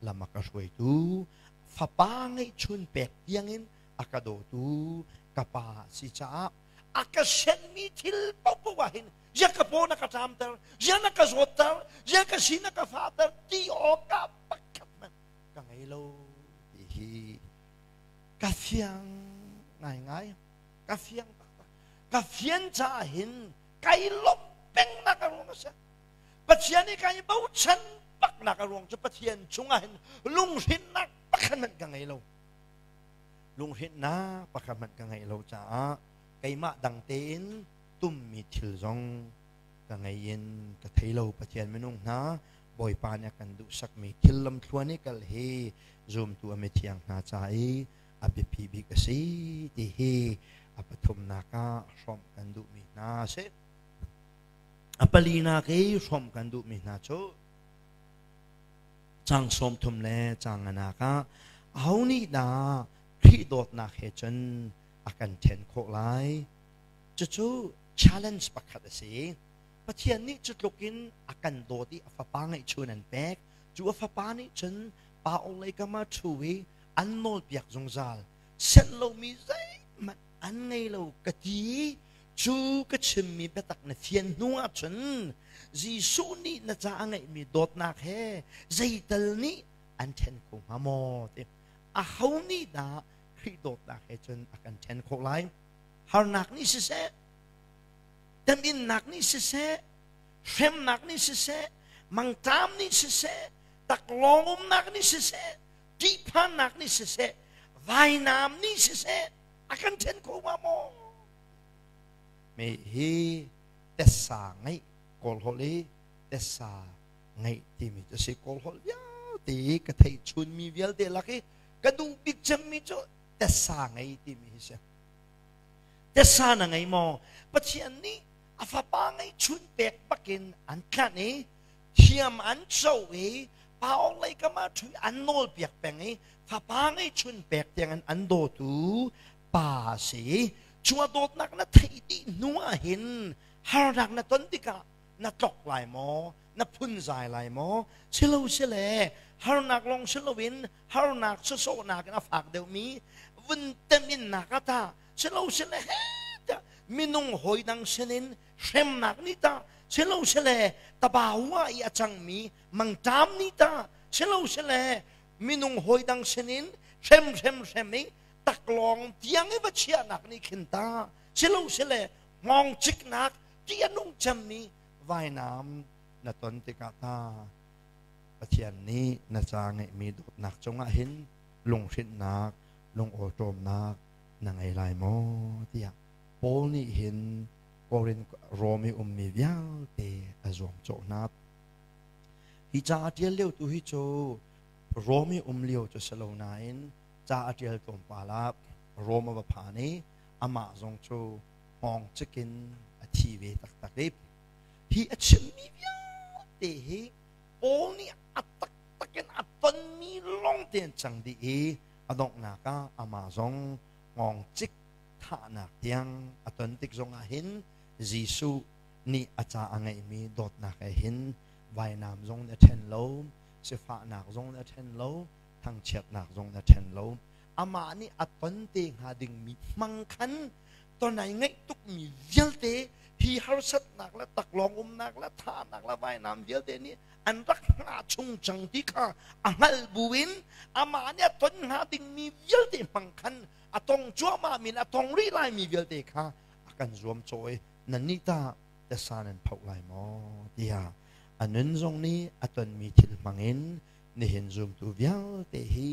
lam a ka hruaitu fapa ngeihchun pek tiangin a ka dawtu ka pa si caah a ka senmi thil paohpaoh ah hin zia ka paw na ka ṭamter, zia na ka zawtter, zia ka si na ka fahter ti awkah pakhat hmanh ka ngei lo ti hi ka fiang ngaingai, ka fiang taktak. Ka fian caah hin kai lawmh pengnak a ruang a si. Pathian i kai bochan baknak a ruang cu Pathian chungah hin lunghrinnak pakhat hmanh ka ngei lo. Lunghrinnak pakhat hmanh ka ngeih lo caah keimah dang tein tummi thil zong ka ngei in ka thei lo. Pathian minung hna, Bawipa nih a kan duhsakmi thil lamthluan i kal hi zumtu a mithiang hna ca i a biapi bik a si ti hi a pathumnak ah hrawmh kan duhmi hna a si. A palinak i hrawmh kan duhmi hna cu cang 30 le cang nganak ah aho nih dah Khrih dawtnak he cun a kan ṭhen khawh lai? Cucu challenge pakhat a si. Pathian nih cu tluk in a kan dawt i a fapa ngeihchun an pek. Cu a fapa nih cun pa lei kam ah ṭhu i an nawlpiak zungzal. Senh lomi zeihmanh an ngei lo ka ti. Cu ka chimmi biatak na fian hnu ahcun Jesuh nih na ca a ngeihmi dawtnak he zeital nih an ṭhen kho hnga maw ti. Aho nih dah Khrih dawtnak he cun a kan ṭhen khawh lai? Harnak nih siseh, teminnak nih siseh, hremnak nih siseh, mangṭam nih siseh, taklawng umnak nih siseh, ṭihphannak nih siseh, vainam nih siseh, a kan ṭhen kho hnga maw? Me hi tessa ngeih Kawl holh i tessa ngeih timi cu si. Kawl holh vialte i ka theih chunmi vialte lak i ka duh bik cemmi cu tessa ngei timi hi si. Tessa na ngei maw? Pathian nih a fapa ngeihchun pek bakin an tlanh i thiam an co i paong lei kam ah ṭhu an nawl piak peng i fapa ngeihchun pek tiangin an dawtu pa a si. Cu a dawtnak na theih dih hnu ah hin harnak na ton tikah na tlok lai maw? Na phunzai lai maw? Silo sile harnak lawng si loin harnak sawsawhnak in a fak deuhmi vun teminnak ah tah silo sile he tiah minung hawi dang sinin hremnak nih tah silo sile tabawa i a cangmi mangṭam nih tah silo sile minung hawi dang sinin hrem hrem hrem i taklawng tiang i va chiahnak nih khin ta silo sile hngawng ciknak ti a nung cemmi vainam na ton tikah ta Pathian nih na ca ngeihmi dawtnak cungah hin lunghrinhnak, lungawṭawmnak na ngei lai maw tiah Paul nih hin Korin Rom i ummi vialte a zuamcawh hna. Hi ca a ṭial lio tu hi cu Rom i um lio cu si lo nain ca a ṭial tlawmpal ah Rom a va phan i amah zong cu hngawng cik in a thi ve taktak i hi a chimmi vialte hi Paul nih a taktak in a tonmi lawng te an cang dih i a donghnak ah amah zong hngawngcik thahnak tiang a ton tik zongah hin Jesuh nih a ca a ngeihmi dawtnak he hin vainam zong nih a ṭhen lo, sifahnak zong nih a ṭhen lo, thangchiatnak zong nih a ṭhen lo. Amah nih a ton te hnga dingmi hmang khan ton ai ngaih tukmi vialte hi harsatnak le taklawng umnak le thahnak le vainam vialte nih an rak hngah chung cang ti kha a hngalh buin amah nih a ton hnga dingmi vialte hmang khan a tong cuahmah min a tong rih laimi vialte kha a kan zuamcawh i nannih tah tasa nan phoh lai maw tiah a nun zong nih a tonmi thil hmangin nihin zumtu vialte hi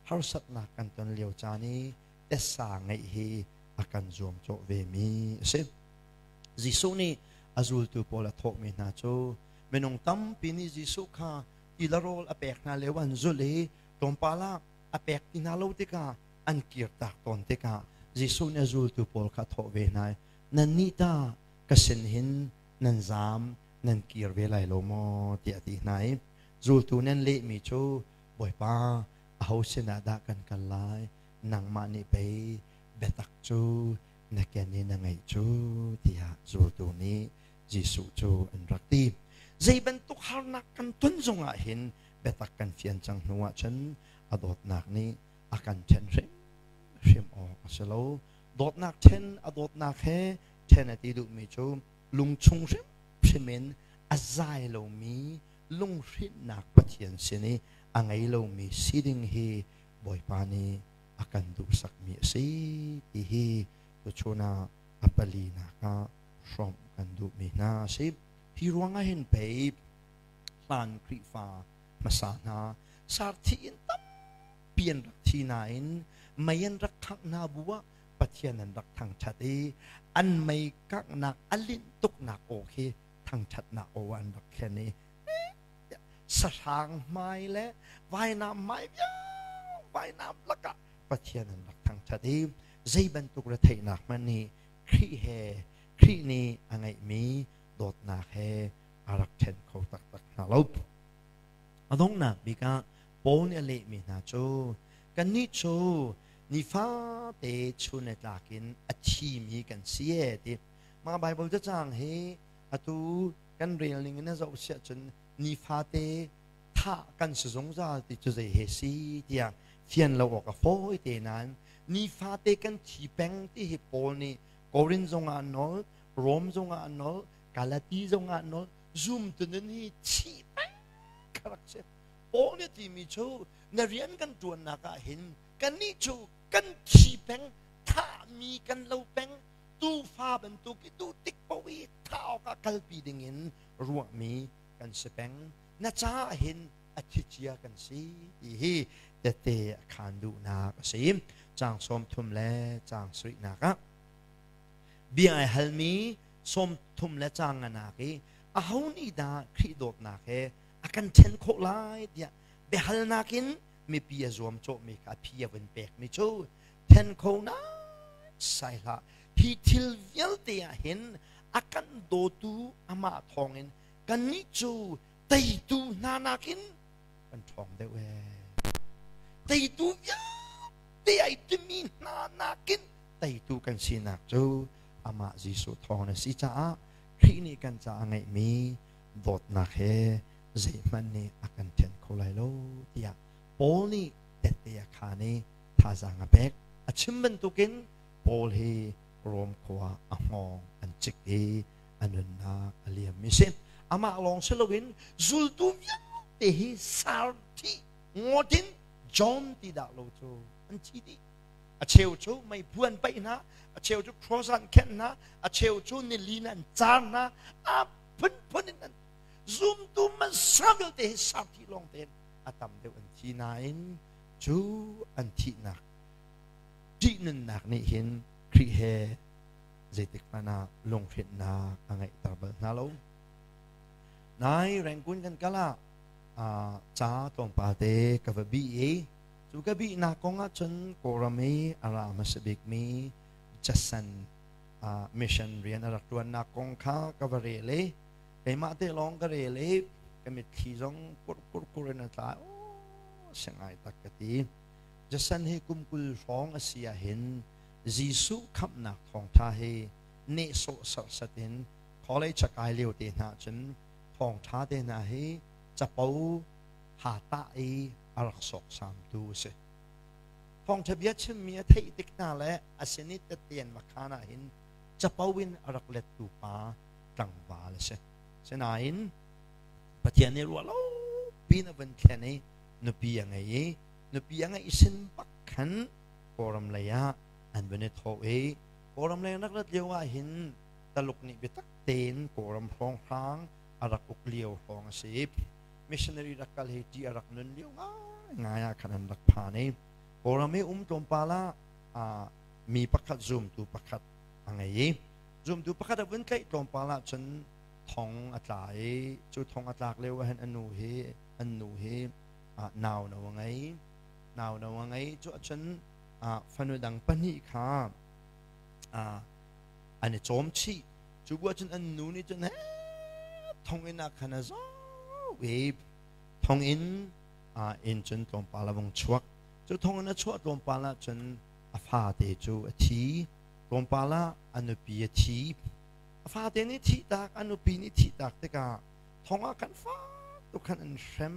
harsatnak kan ton lio caan i tasa ngeih hi a kan zuamcawh vemi a si. Jesuh nih a zultu pawl a thawhmi hna cu minung tampi nih Jesuh kha ti le rawl a pek hna lio an zulh i tlawmpal ah a pek ti hna lo tikah an kirtak tawn tikah Jesuh nih a zultu pawl kha a thawh ve hna i nannih ta ka sin hin nan zaam nan kir ve lai lo maw tiah a ti hna i zultu nih an lehmi cu Bawipa aho sinah dah kan kal lai nangmah nih pei biatak cu na ken i na ngeih cu tiah zultu nih Jesuh cu an rak ti. Zei bantuk harnak kan ton zongah hin biatak kan fian cang hnu ahcun a dawtnak nih a kan ṭhen hrimhrim awk a si lo. Dawtnak ṭhen a dawtnak he ṭhen a ti duhmi cu lungchung hrimhrim in a zai lomi lunghrinhnak Pathian sin i a ngei lomi si ding hi Bawipa nih a kan duhsakmi a si ti hi tuchun ah a palinak ah hrawmh kan duhmi hna a si. Hi ruangah hin pei hlan Khrihfa hmasa hna sarthi in tampi an rak thi nain mei an rak khangh hna bu ah Pathian an rak thangṭhat i an mei kanghnak a linh tuknak aw khi thangṭhatnak aw an rak thlen i sahrang hmai le vainam hmai vainam lakah Pathian an rak thangṭhat i zei bantuk retheihnak hmanh nih Khrih he Khrih nih a ngeihmi dawtnak he a rak ṭhen kho taktak hna lo. A donghnak bik ah Paul nih a lehmi hna cu kannih cu nifate chun le tlak in a thimi kan si e ti. Mah Baibal cacang hi atu kan rel ning in a zoh siah cun nifate thah kan si zungzal ti cu zei he si tiah fian lo awk a fawi te nain nifate kan thi peng ti hi Paul nih Korin zongah an nawl, Rom zongah an nawl, Galati zongah an nawl, zumtu nun hi thi peng kha rak si. Paul nih timi cu na rian kan ṭuannak ah hin kannih cu kan thi peng, thahmi kan lo peng, tuufa bantuk i duh tik paoh i thah awkah kalpi dingin ruahmi kan si peng. Na caah hin a thicia kan si ti hi tete a khaan duhnak a si. Caang 30 le caang sarihnak ah bia ai halmi 30 le caang nganak i aho nih dah Khrih dawtnak he a kan ṭhen khawh lai tiah biahalnak in mipi a zuamcawhmi kha a phi a vun pekmi cu then kho sai hlah. Hi thil vialte ah hin a kan dawtu amah thawngin kannih cu teitu hna nakin kan ṭhawng deuh ee. Teitu vialte ai timi hna nakin teitu kan sinak cu amah Jesuh thawng a si caah Khrih nih kan caah a ngeihmi dawtnak he zeihmanh nih a kan ṭhen kho lai lo tiah Paul nih tette a khaan i thazaang a pek. A chim bantukin Paul hi Rom khua a hngawng an cik i a nunnak a liammi si. Amah lawng si loin zultu vialte hi sarthi ngawt in John ti dah lo cu an thi dih. A cheu cu meiphu an paih hna, a cheu cu cross an khenh hna, a cheu cu nilin an car hna, a phunphun in an zumtu hmasa vialte hi sarthi lawng tein a tam deuh an thi nain cu an thihnak ṭihnunnak nih hin Khrih he zeitik hmanh ah lunghrinhnak a ngeihter bal hna lo. Nai Rangoon kan kal ah ca tlawmpal te ka va bih i cu ka bihnak kong ah cun Kawlram i a ra hmasa bikmi Jason mission rian a rak ṭuannak kong kha ka va rel i keimah te lawng ka rel i ka mitthli zong kur kur kur in a tla. Aw si ngai tak ka ti. Jason hi kum 20 hrawng a si ahhin Jesuh khamhnak thawngṭha hi nehsawh serhsat in college a kai lio te hna cun thawngṭha te hna hi capo ha tah i a rak sawksamtu a si. Thawngṭha bia chimmi a theih tik hna le a sin i tette an va khaan ahhin capo in a rak lettu pa tlangval a si. Sinain Pathian nih ruah lo piin a vun thlen i nupi a ngei i nupi a ngeih sin bak khan Kawlram lei ah an vun i thawh i Kawlram leng rak rat lio ah hin Taluk nih biatak tein Kawlram hrawnghrang a rak uk lio hrawng a si. Missionary rak kal hi ṭih a rak nun lio ngaingai ah khan an rak phan i Kawlram i um tlawmpal ah mi pakhat zumtu pakhat a ngei i zumtu pakhat a vun tlaih tlawmpal ah cun thong a tla i cu thong a tlak lio ah hin a nu hi an nu hi nau no a ngei. Nau no a ngei. Cu ahcun fanu dang pahnih kha an i cawm chih. Cu bu ahcun an nu nih cun thonginn ah khan a zoh i thonginn in cun tlawmpal a vung chuak. Cu thonginn a chuah tlawmpal ah cun a fate cu a thi. Tlawmpal ah a nupi a thi. A fate nih thihtak, a nupi nih thihtak tikah thong ah khan fak tuk khan an hrem.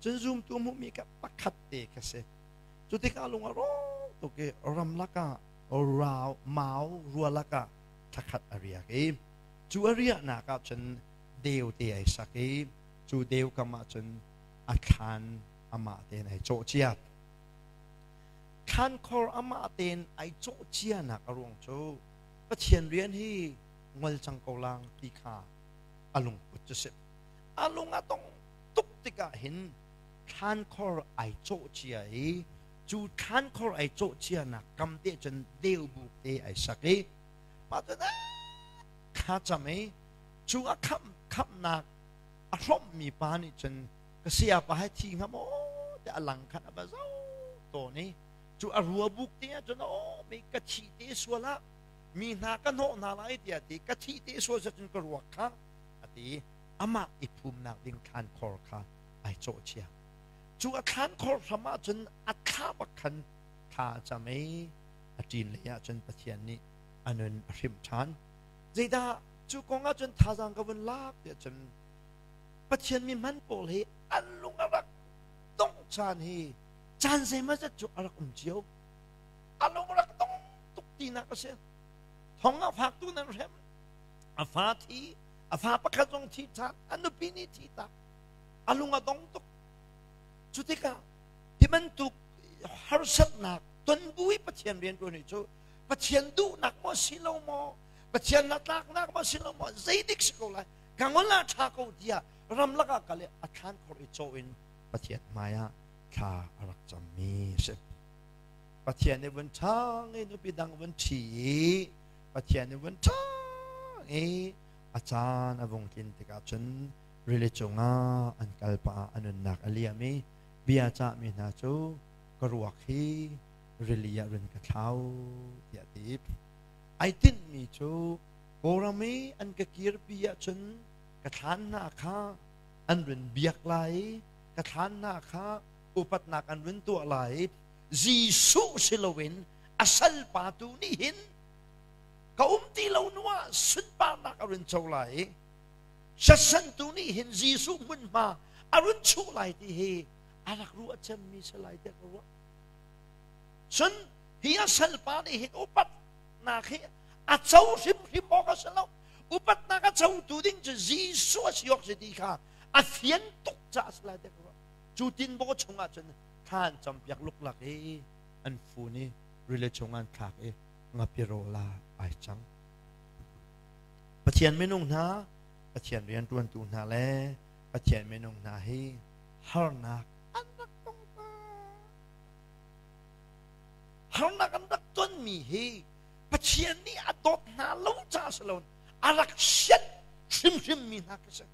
Cun zumtu hmuhmi kha pakhat te kha si. Cu tikah lung a rawk tuk i ramlak ah rau mau rualak ah thlakhat a riak i cu a riahnak ah cun deu te ai sak i cu deu kam ah cun a thlan amah tein ai cawh cia. Thlankhor amah tein ai cawh cianak a ruang cu Pathian rian hi ngol cang ko lang ti kha a lungput cu si. A lung a dong tuk tikah hin thlankhor ai cawh cia i cu thlankhor ai cawh cianak kam te cun deu buk te ai sak i mah cu thla cam i cu a khamh khamhnak a hrawmhmi pa nih cun ka sayapa he thi hnga maw ti a lang khan a va zoh tawn i cu a rua buk te ah cun aw mi ka thi te sual ah mi hna ka hnawh hna lai tiah ti ka thi te sual cun ka ruak kha a ti. Amah i phumnak ding thlankhor kha ai cawh cia. Cu a thlankhor hram ah cun a thla bak khan thla a cam i a ṭin lei ah cun Pathian nih a nun a hrimh ṭhan. Zeidah cu kong ah cun thazaang ka vun lak tiah cun Pathian mi hman pawl hi an lung a rak dongh caan hi caan zeimawzat cu a rak um cio. A lung rak dong tuk tinak a si. Thong ah fak tu nan hrem. A fa thi, a fa pakhat zong thi ṭhan, a nupi nih thi tak. A lung a dong tuk. Cu tikah hi bantuk harsatnak ton bu i Pathian rian ṭuan hi cu Pathian duhnak maw si lo maw, Pathian hnatlaknak maw si lo maw, zeidik si ko lai, ka ngol ah ṭha ko tiah ramlak ah kal i a thlan khor i caw in Pathian hmai ah thla a rak cammi a si. Pathian nih vun ṭhang i nupi dang vun ṭhi i Pathian nih vun ṭhang i a caan a vung tlin tikah cun rili cungah an kal pah ah a nunnak a liam i bia cahmi hna cu ka ruak hi rili ah run ka thlau tiah a ti. Ai tinhmi cu Kawlram i an ka kirpi ahcun ka thlan hna kha an run biak lai i ka thlan hna kha upatnak an run tuah lai i Jesuh si loin a salpa tu nih hin ka um ti lo hnu ah sunparnak a run co lai i Satan tu nih hin Jesuh hmunhma a run chuh lai ti hi a rak ruah cemmi si lai tiah ka ruah. Cun hi a salpa nih hin upatnak hi a co hrimhrim awk a si lo. Upatnak a cotu ding cu Jesuh a si awk si ti kha a fian tuk caah a si lai tiah ka ruah. Cu tinbaw chungah cun thla an campiak luklak i an fun i rili chungah an thlak i ngapi rawl ah ai cang. Pathian minung hna, Pathian rianṭuantu hna le Pathian minung hna hi harnak an rak tong Harnak an rak tonmi hi Pathian nih a dawt hna lo caah si loin a rak sianh hrimhrimmi hna khi si.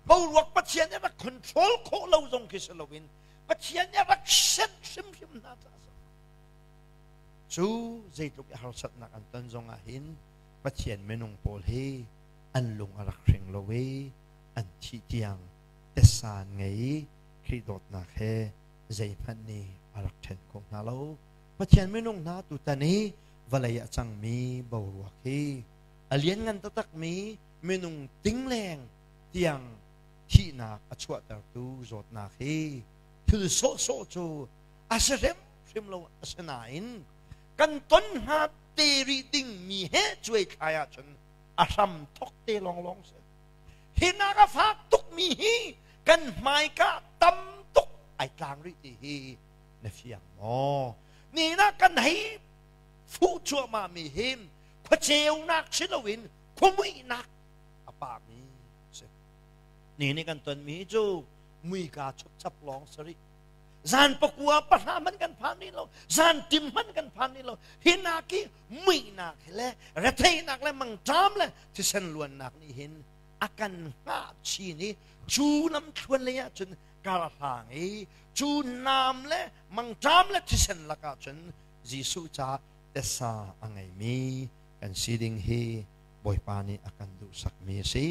Boruak Pathian nih a rak control khawh lo zong khi si loin Pathian nih a rak sianh hrimhrim hna caah si. Cu zeitluk i harsatnak an ton zongah hin Pathian minung pawl hi an lung a rak hring lo i an thih tiang tessa an ngei i Khrih dawtnak he zeihmanh nih a rak ṭhen kho hna lo. Pathian minung hna tutan i vawlei a cangmi boruak hi a lianngan taktakmi minung tingleng tiang thihnak a chuahtertu zawtnak hi thil sawhsawh cu a si hrimhrim lo. Asinain kan ton hnga te rih dingmi he cuai thlai ahcun a hram thok te lawnglawng si. Hi nak a fak tukmi hi kan hmaika tam tuk ai tlang rih ti hi na fiang maw? Ni na kan hei Fuh cuahmah mi hi khuaceunak si loin khuamuihnak a pami si. Ni nih kan tonmi cu muika chupchap lawng sari. Zan pakua pahra man kan phan ni lo, zan tim man kan phan ni lo. Hi nak i muihnak le retheinak le mangṭam le thisen luannak nih hin a kan hngah chin i cu lam thluan lei ah cun kar hlang i cu nam le mangṭam le thisen lakah cun Jesuh ca tesa a ngeimi kan si ding hi Bawipa nih a kan duhsakmi a si.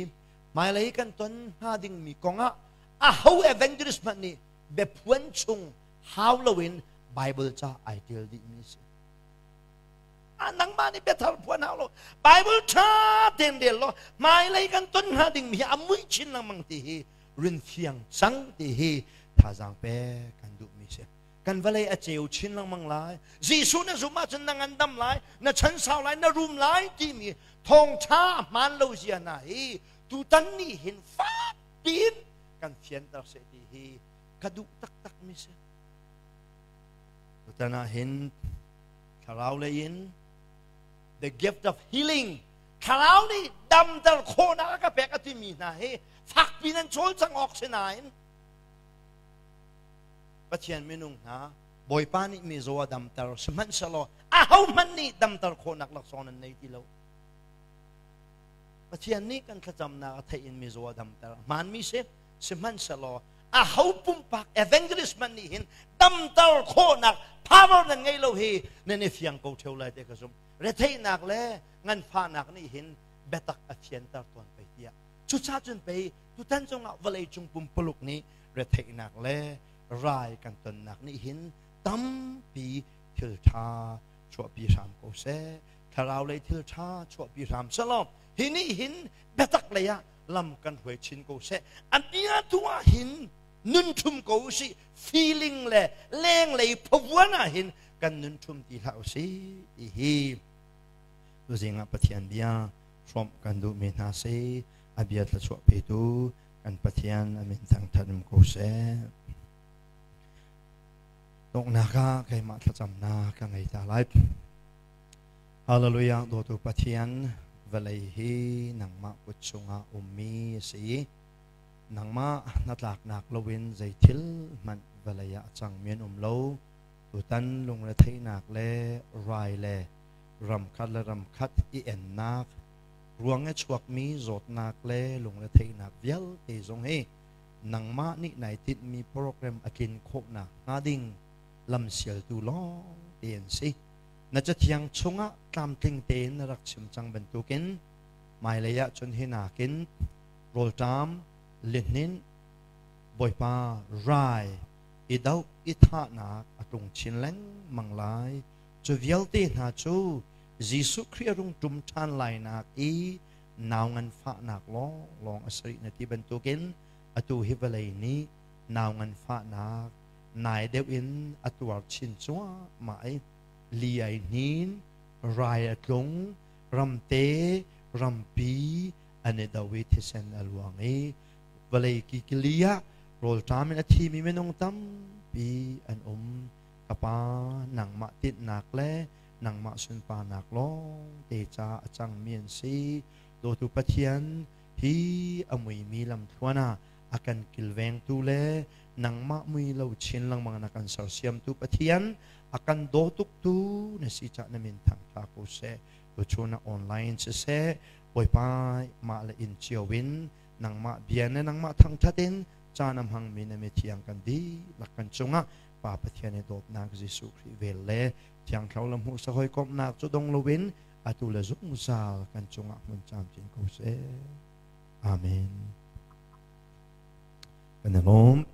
Hmailei kan ton hnga dingmi kongah aho evangelist hmanh nih biaphuan chung hau loin Bible ca ai ṭial dihmi a si. Nangmah nih biathar phuan hau lo. Bible ṭha tein rel law hmailei kan ton hnga dingmi hi a mui chin lengmang ti hi rin fiang cang ti hi thazaang pe kan duhmi si. Kan vawlei a ceu chin lengmang lai. Jesuh na zumh ahcun na ngandam lai, na chan sau lai, na rum lai timi thawngṭha hmaan lo zia hna hi tutan nih hin fak piin kan fianter seh ti hi ka duh taktak mi si. Tutan ah hin thlarau lei in the gift of healing thlarau nih damter khawhnak a ka pek a timi hna hi fakpi nan cawlcang awk si nain Pathian minung hna Bawipa nih mizaw a damter sihmanhsehlaw ahohmanh nih damter khawhnak laksawng nan nei ti lo. Pathian nih kan thlacamnak a theih in mizaw a damter hmaanmi si sihmanhsehlaw aho pumpak evangelist hmanh nih hin damter khawhnak power nan ngei lo hi nan i fiang ko theo lai te ka zumh. Retheihnak le nganfahnak nih hin biatak a fianter tawn pei tiah. Cucaah cun pei tutan zongah vawlei cung pumpuluk nih retheihnak le rai kan tonnak nih hin tampi thil ṭha chuahpi hram ko seh. Thlarau lei thil ṭha chuahpi hram selaw hi nih hin biatak lei ah lam kan hruai chin ko seh. A bia tu ah hin nun ṭhum ko usih. Feeling le lenglei phavuan ah hin kan nun ṭhum ti hlah usih ti hi tuzing ah Pathian bia hrawmh kan duhmi hna si. A bia thluachuah petu kan Pathian a min thangṭhat um ko seh. Donghnak ah keimah thlacamnak ka ngei ta lai. Hallelujah dawtu Pathian vawlei hi nangmah kut chungah ummi a si. Nangmah hnatlaknak loin zeithil hmanh vawlei ah a cangmi an um lo. Tutan lungretheihnak le rai le ramkhat le ramkhat i ennak ruang i chuakmi zawtnak le lungretheihnak vialte zong hi nangmah nih nai tinhmi program a tlin khawhnak hnga ding lamsialtu lawng te an si. Na cathiang chungah tlamtling tein na rak chim cang bantukin hmailei ah cun hi nakin rawlṭam, lihninh, Bawipa rai i doh i thahnak a tlung chin lengmang lai. Cu vialte hna cu Jesuh Khrih a rung ṭum ṭhan lainak i nau nganfahnak lawnglawng a si rih na ti bantukin atu hi vawlei nih nau nganfahnak nai deuh in a tuar chin cuahmah i li ai hnin, rai a tlung, ramte, rampi an i do i thisen a luang i vawlei kikili ah rawlṭam in a thimi minung tampi an um. Ka Pa, nangmah tinhnak le nangmah sunparnak lawng te ca a cangmi an si. Dawtu Pathian, hi a muimi lamthluan ah a kan kilvengtu le nangmah mui lo chin lengmang na kan sersiamtu Pathian, a kan daw tuktu na si cah na min thangṭha ko seh. Tuchun ah online siseh, Bawipa mah le inn cio in nangmah bia le nangmah thangṭhat in caan a hmangmi na mithiang kan dihlak kan cungah Pa Pathian i dawtnak Jesuh Khrih vel le Thiang Thlarau le hmuhsak hawikomhnak cu dong loin atu le zungzal kan cungah hmun camcin ko seh. Amen. Kan i lawm.